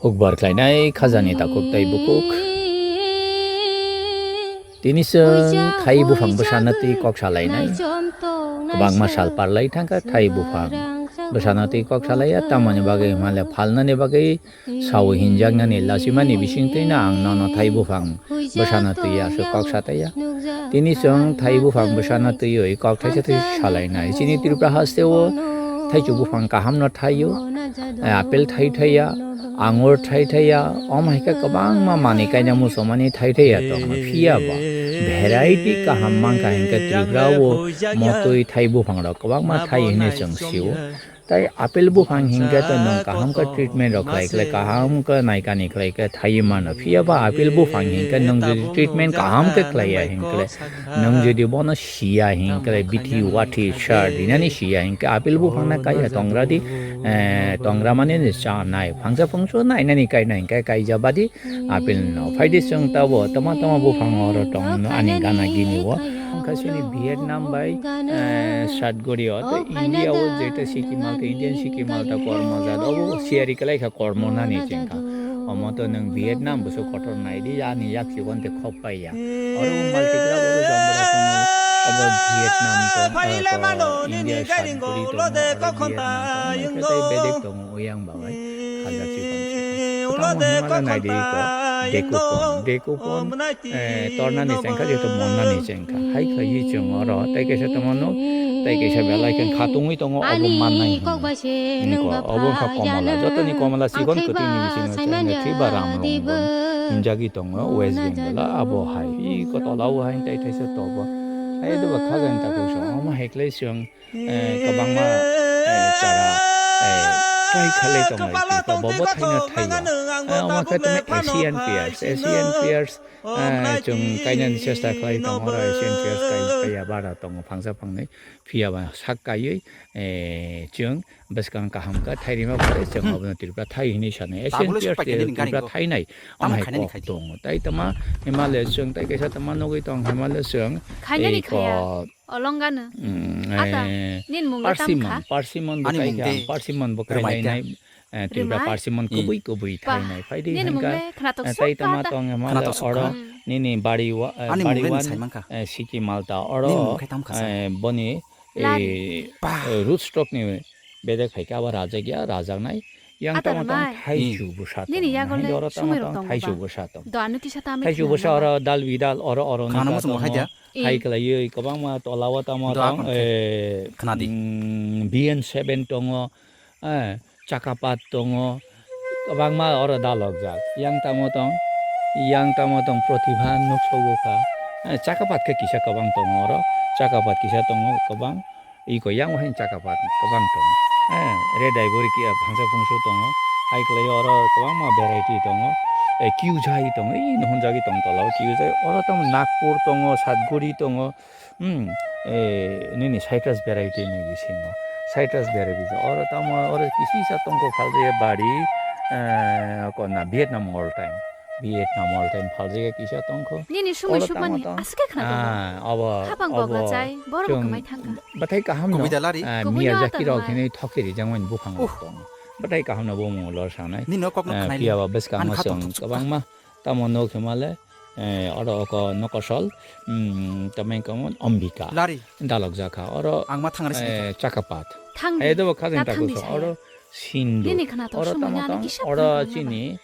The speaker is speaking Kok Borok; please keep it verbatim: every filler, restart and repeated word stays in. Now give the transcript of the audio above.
Ukbar khlainai khajani takhuk tei bukuk. Tini chwng thai buphang bwsana twi kok salainai. Kwbangma sal parlai thangkha thai buphang bwsana twi kok salaiya, tamoni bagwi hwnle phalnani bagwi sao hinjaknani lachimani bisingtwino ang nono thai buphang bwsana twi aswk kok sataiya. Tini chwng thai buphang bwsana twiwi kok thaisa twi salainai. Chini Tripura hasteo thaichuk buphang kahamno thaio, apple thai thaiya, angur thai thaiya, omo hai khe kwbangma manwi kaina muchungmani thai thaiya tongo. Phiya ba variety kaham mankha hinkhe Tripura o motwi thai buphangrok kwbangma thai hinwi chwng sio. Tai apple buphang hinkhe to nwng kaham khe treatment rok khlai khlai, kaham khe naikani khlai khe thaiwi mano. Phiya ba apple buphang hinkhe nwng jodi treatment kaham khe khlaiya hinkhe, nwng jodi bono siya hinkhe, bithi wathi sar dinani siya hinkhe apple buphang na kaiya tongra di, eh, tongra mani ni cha nai, phangsa phungsu nainani kaina hinkhe kaija badi apple no. Phaidi chwng tabo tama tama buphang oro tong ani gana gini o. Wngkha chini Vietnam bai, eh, Satguri o, tei India o jeta Sikkim Malta, Indian Sikkim Malta kormo jat, obo siyari kwlai kha kormo nani chengkha. Omo to nwng Vietnam bwswk kotor nai di, ani yak chikon te khop pai ya. Oro wng Maltigra, oro Jambura tongo, obo Vietnam tong, eh, ko India Satguri tongo, oro Vietnam tongo, tei bedek tongo. Oyang babai khaja chikon chikon. Tamo hwnmale naidi ko, dekupon, dekupon, eh, tornani chengkha, jeto monnani chengkha. Hai khlaiwi chwng oro tei kaisa tongmano, tei kaisa belai khe khatungwi tongo, obo mannai hwnwi. Niko, obo wngkha Komala. Jotoni Komala chikon kwtwini bisingo chengkha, thiba Ramrong hinjagwi tongo, West Bengal o, abo hai. Iko tolao hai tei thaisa tobo. Hai doba khajani takhuk song, omo hai khlai chwng eh, kwbangma, eh, chara, eh, try khalai tongo, bobo thaino thaiya. Eh, omo khe tongmani Asian pears, Asian pears, eh, chwng kainani chesta khlai tongo, oro Asian pears kai, kaiya bara tongo, phangsa phangnwi. Phiya ba sak kaiwi, eh, chwng bwskang kaham khe thai rima pore, chwng abono Tripura thai hinwi sanai. Asian pears Tripura thainai, omo hai kok tongo. Tai tama Himalaya chwng tai kaisa tama nugwi tong, Himalaya chwng, eh, ko, Olongano. Mm, ata, eh, nini mung le tamo kha? Parsimon, parsimon bo kai kha, parsimon bo kai nai nai, eh, Tripura parsimon kubui kubui thai nai. Phaidi nini mung le khna tok, eh, sok tai tama tong, eh, khna tok sok oro, nini bari wa, eh, bari wan, eh, Siki Malta oro, eh, boni, eh, root stock ni bedek phaikhe abo rajakya, rajaknai. Yang tamo tong thaichu bwsa tong. Nini yago le oro tamo tong thaichu bwsa tong. Thaichu bwsa oro dal bidal oro oro ni ka tongo. Hai khlaiwi kwbangma tola o tamo tong, eh, B N seven tongo, eh, Chakapat tongo. Kwbangma oro dalokjak. Yang tamo tong, yang tamo tong Pratibha nuksogo kha. Eh, Chakapat khe kisa kwbang tongo oro. Chakapat kisa tongo kwbang. Iko yang hai Chakapat kwbang tongo. Eh, red ivory ki, eh, phangsa phungsu tongo. Hai khlai oro kwbangma variety tongo. Eh, kiujai tongo. Ih, nuhunjagwi tong tola o kiujai. Oro tamo Nagpur tongo, Satguri tongo. Hmm, eh, nini citrus variety ni bisingo. Citrus variety. Oro tamo, oro kisisa tongkho phaljaga bari, eh, kona Vietnam all time. Vietnam all time phaljaga kisa tongkho. Nini sumui sumani aswk khe khna tongo. Ah, abo, khapang abo kok lachai, borok chwng kwmai thangkha. Bathai kaham no, kubui dalari. Ah, kubui no Miyazaki rok hinwi thokhe rijak mani buphang rok tongo. Bathai kaham no bumung lor sanai. Nini no kok no khnai. Phiya ba bwskango chwng kwbangma tamo nok himale, eh, oro oko nokosol, mm, tamai kamo Ambika. Lari. Dalok jakha. Oro ang ma thangri sini. Eh, Chakapat. Thang. Eh, dobo khajang takuso. Oro Sindu. Nini khna to oro sumani tamo ani tong, kisa oro phone chini.